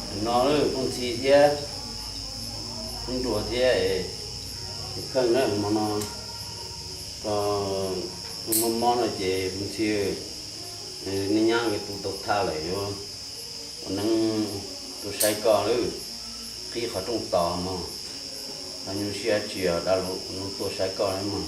No phooj ntxhib thiab, phooj nruas thiab, kheej na hmo no, mob mob no ces phooj ntxhib, nej nyab tu tau thaj lawm yuav ua neeb tuaj saib koj lawm, qhib qhov rooj tos mog, ho nyuaj siab tsi os, dab laug tuaj saib koj mog.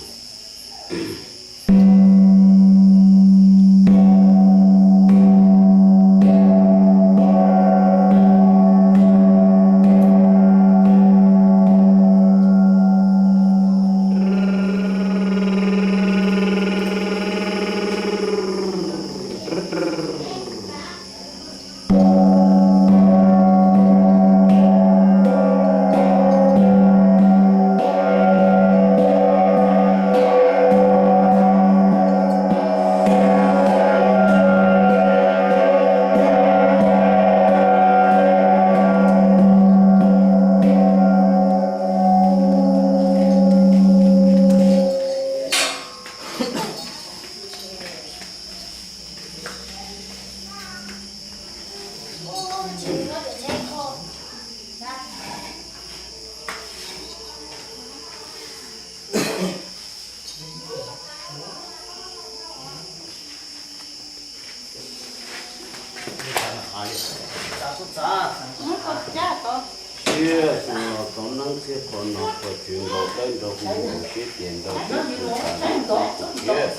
Siab xyoo los txov neeb txhiab qhov no qhov tswv nkaus dawb nraug hu nkaus siab tias nraug siab tus tas nkaus siab,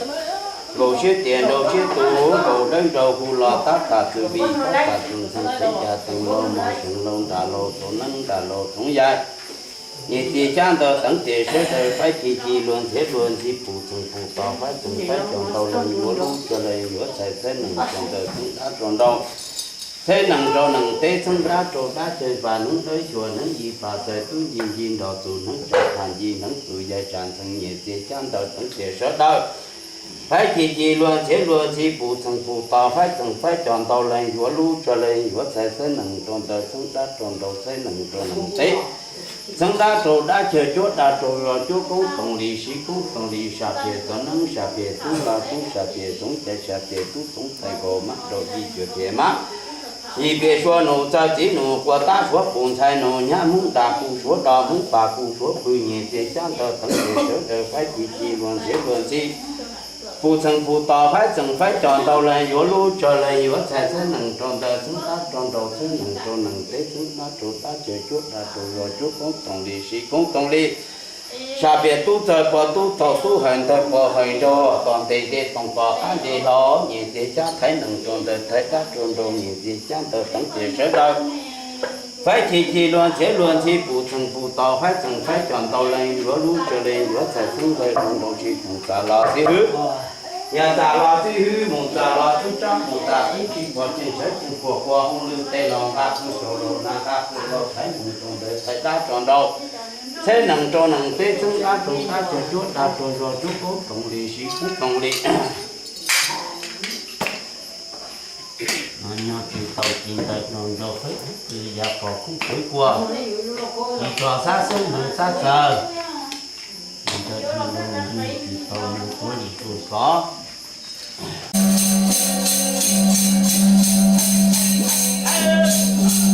nkaus siab tias nraug siab tus nkaus dawb nraug hu los tab tas txwm vij tab tas txwm ntxhee qhib cas teev laug mos seev laug nram laug txov neeb nram laug txoov yaig. Nyias txiag xyab ntawd teev tes sawv daws faib ci ci luag ntxhiab luag ntxhi pum txeem pum tos faib txeem faib cos ntau leej yuav lub rog leej yuav txhais txheeb nees rau ntawm txheeb dab rau nraug, txheeb nees rau nees teb txheeb dab rau dab cawg pas hneev dawb xyuas hneev yi pas txais tub nci nci nrog txus hneev tsa phas nci hneev txus yaig tsa ntxhee nyias txiag xyab ntawd teev tes sawv daws faib ci ci luag ntxhiab luag ntxhi pum txeem pum tos faib txeem faib cos ntau leej yuav lub rog leej yuav txhais txheeb nees rau ntawm txheeb dab rau nraug txheeb nees rau nees teb txheeb dab rau dab cawg cuab dab rau zog cuab koob toom li siv koob toom li sam phiaj txov neeb sam phiaj tub lag tub sam phiaj txoov cai sam phiaj tub txoov txhais nkaus mab rau yig cuag phiaj mab yig phiaj sua nus txawg txiv nus quas tab suav pum ntxhais nus nyab hmoob dam kuj suav do hmoob pas kuj suav pw nyias txiag xyab ntawd teev tes sawv daws faib ci ci luag ntxhiab luag ntxhi pum txeem pum tos faib txeem faib cos ntau leej yuav lub rog leej yuav txhais txheeb nees rau ntawm txheeb dab rau nraug txheeb nees rau nees teb txheeb dab rau dab cawg cuab dab rau zog cuab koob toom li siv koob toom li sam phiaj tub txawg pog tub thaum tub hawm ntawg pog hawm nraug tos ntes nte toom tos qab nte hlo nyias txiag xyab thaiv nees rau ntawm thaiv dab rau nraug nyias txiag xyab ntawd teev tes sawv daws faib ci ci luag ntxhiab luag ntxhi pum txeem pum tos faib txeem faib cos ntau leej yuav lub rog leej yuav txhais txheeb ntxhais rau nraug tsis txheem txam los txiv hwb. Yog txam los txiv hwb mus txam los tub rab mus txam tub tsis pom tseej sawv tseej puag pua hoo lwj tej los nqa pw rau laug na nqa pw rau thaiv nees rau ntawm thaiv dab rau nraug txheeb nees rau nees teb txheeb dab rau dab cawg cuab dab rau zog cuab koob toom li siv koob toom li no nyob tsis tau ci ntawd rau nraug qhib qhib qw yav pom kub qhwv kua ci tso xab xeeb nees xab txawg ci ntawd rau nraug tsis tau mus tuav li tsuj xov.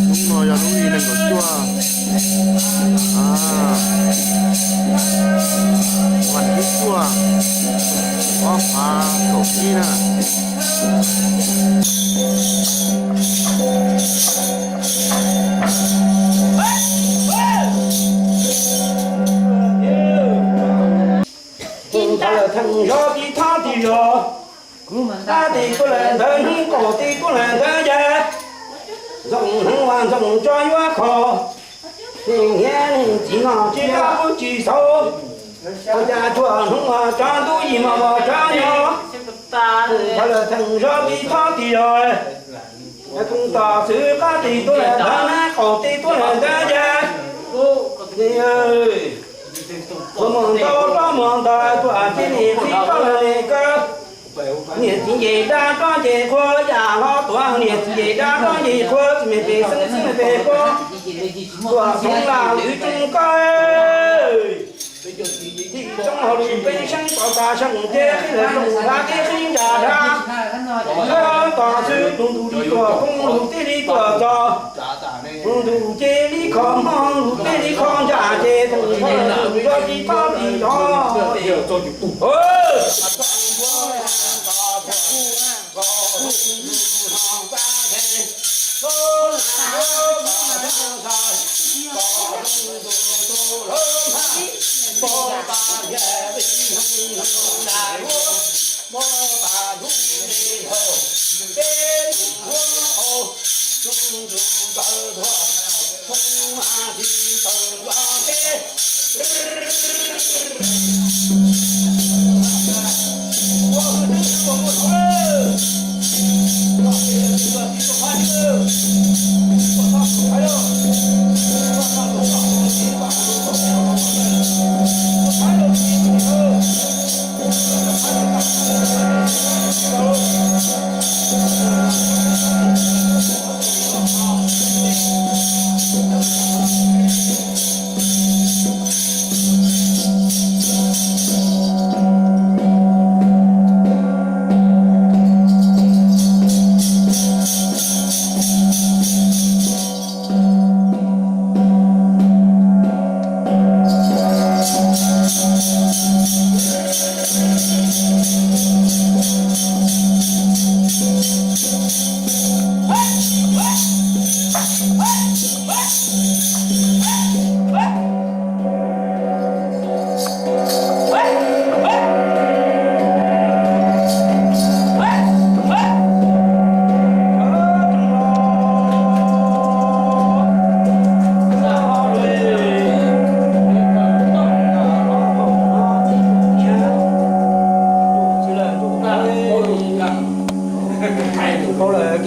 Lub no yog lub ib leej kaum cuaj, vas thib cuaj, ob phav kaum ib na. Kuv ntawd lawm theem zov tiv thob tiv zos, qab tis tuaj lawm ntawd hnub qaum tis tuaj lawm ntawd yas, ntxoov hneev ua ntxoov tso yuav kho, hnub niaj hnub txiv no tsis qab pub tsis txhaub, ua cas tsuas hnub ua tso ntub yim mos ua tso nyob. Kuv ntawd lawm theem zov tiv thob tiv zos, kuv tos xwb qab tis tuaj lawm ntawd hnub qaum tis tuaj lawm ntawd yas, ua mus ntau rov mus ntawd tuaj cia li qhib koj lawm li kawg. Niam txiv nce dab rov nce qhua yam hlob tuaj, niam txiv nce dab rov nce qhua txiv me pes xeeb txiv me pes qhua, tuaj xeeb lam lwm tsoom kawg. Txij tsoom hauj lwm peb seeb tau tas seeb ces qhib lawm tsoom hla tib qhib ntsa dab, tos xwb tus ntu li tuaj koob lug tib li tuaj txog. Ntuj ces li kho hmo, ntuj ces li kho ntsaj ces tus yog tsis tau li yog.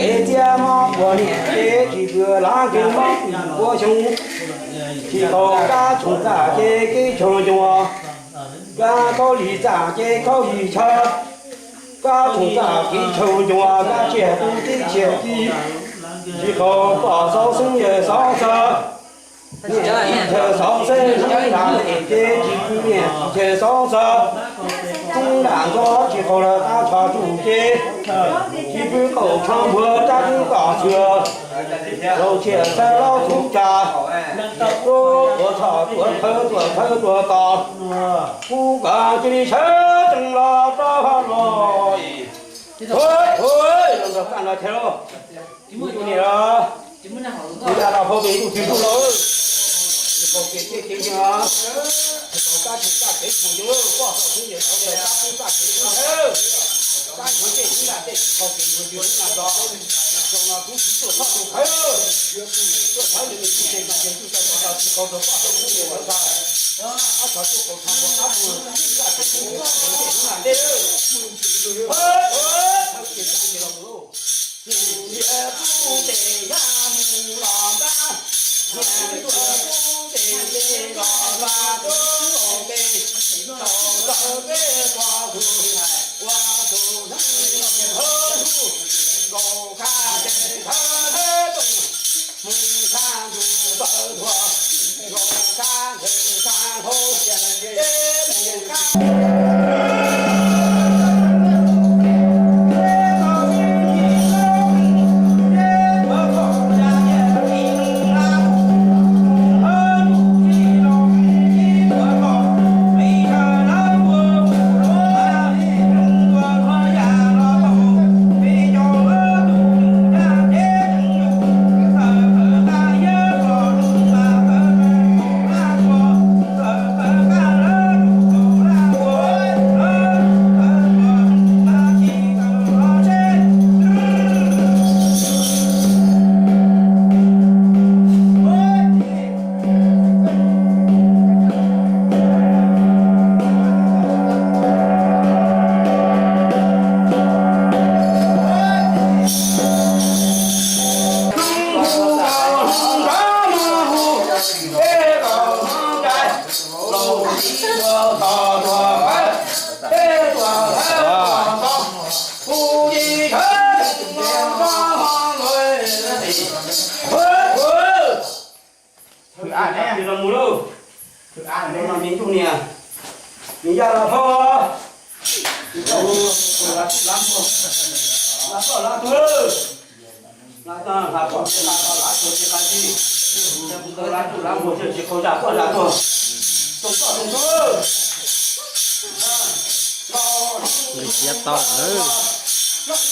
Kev txiaj mob ua niam ces tsis pw lav kev mob ua xyoo. Tsis tau kab tshoo txaj ces kev tshoo ncoo, kab khaub lig txaj ces khaub lig chaw, kab tshoo txaj kev tshoo ncoo, kab tsiaj tub tib tsiaj tib. Tsis tau pom xauv xeeb yawg xauv xawb, niam txiv chaw xauv xeeb xeeb nram ntej ces tsis pw niam txiv chaw xauv xawb. Xeeb nram ntxov tsis tau lawv qab tsho tsuj ces tsis pw qaum tsho npuag rab kub kom xwm. Laus tsiaj txhawb laus txhub cas, tuav txhoj tuav thawv tuav thawv tuav tos. Kuv kom cia li sawv tsees los rau hauv no. Ua, ua, los nrog koj no thiab lauj. Kuv tus niam los, kuv yam los hauv tus ntuj twg ntuj los, tsis tau kev txij kev ncig os. Tsis tau kab tshoo txaj kev tshoo ncoo, poj txoj xwb yawg tau txaj kab tshoo txaj kev tshoo ncoo. Kab ntxhov tej xwb nram tej tsis tau kev ntxhov ncoo xwb nram zos. Zaum no tub tsis tuaj txhob tuaj thawv, tuaj thawv nws nws tsis xes mas yawg tsuj tau txog tsis tau rau poj txoj xwb yawg tau txog. Ob txhov tuaj kaus txhov npua qab tuaj txaj kev tshoo ncoo tej xwb nram tej. Thawv kev txaj kev los mus. Niam tub tes yaj mus los ntab, niam tub tes yaj los ntab, tub tes tau txawj peb pog tus, ua tus neeg hawb hnub, nkaus kha ces thawb thawb tooj, mus kha ntug tawv thuam, nkaus kha ntawm kha hauv, ces mus kha Thwm a ne, los mus lauj. Thwm a ne, no me ntsuj niam, me yaj los thov, los thov, los thov. Hlais pom tsis hlais, hlais tuag tsis hlais tsis, hlais tuag hlais mus tsis tsis qaug zaj poj zaj tuag. Tsoom poj tsoom tuag, siav tau lawm. Tus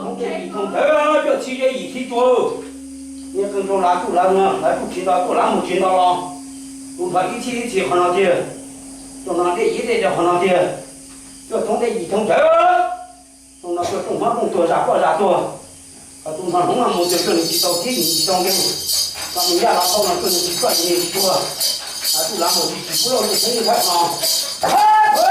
hmoob txij yim thoob ntawd, cuaj txhiab yim thib cuaj, niag qee rau lav tsuj lav no, lav tsuj tsis nto tuaj lav mus tsis nto los, tus nrho ib txhiab ib txhis qhov no tiag, tus no dej ib dej rau qhov no tiag, cuaj thoob dej yim thoob ntawd, tus no cuaj rooj hmoob rooj tuag zaj poj zaj tuag, tus nrho hmoob no mus tias cuaj nws tsis tau txib nws tsis tau nkees, tus nws yaj los phauj no cuaj nws tsis txawj nws tsis tuag, lav tsuj lav mus tsis tsis pub loj li hmoob thawj no.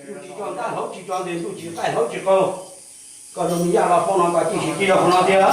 Ntuj tsis tso ntaj, hauv tsis tso ntses, ntuj tsis qaij, hauv tsis qaug. Koj zoo li yaj los phauj no, koj cia li sim cia li qhov no tiag.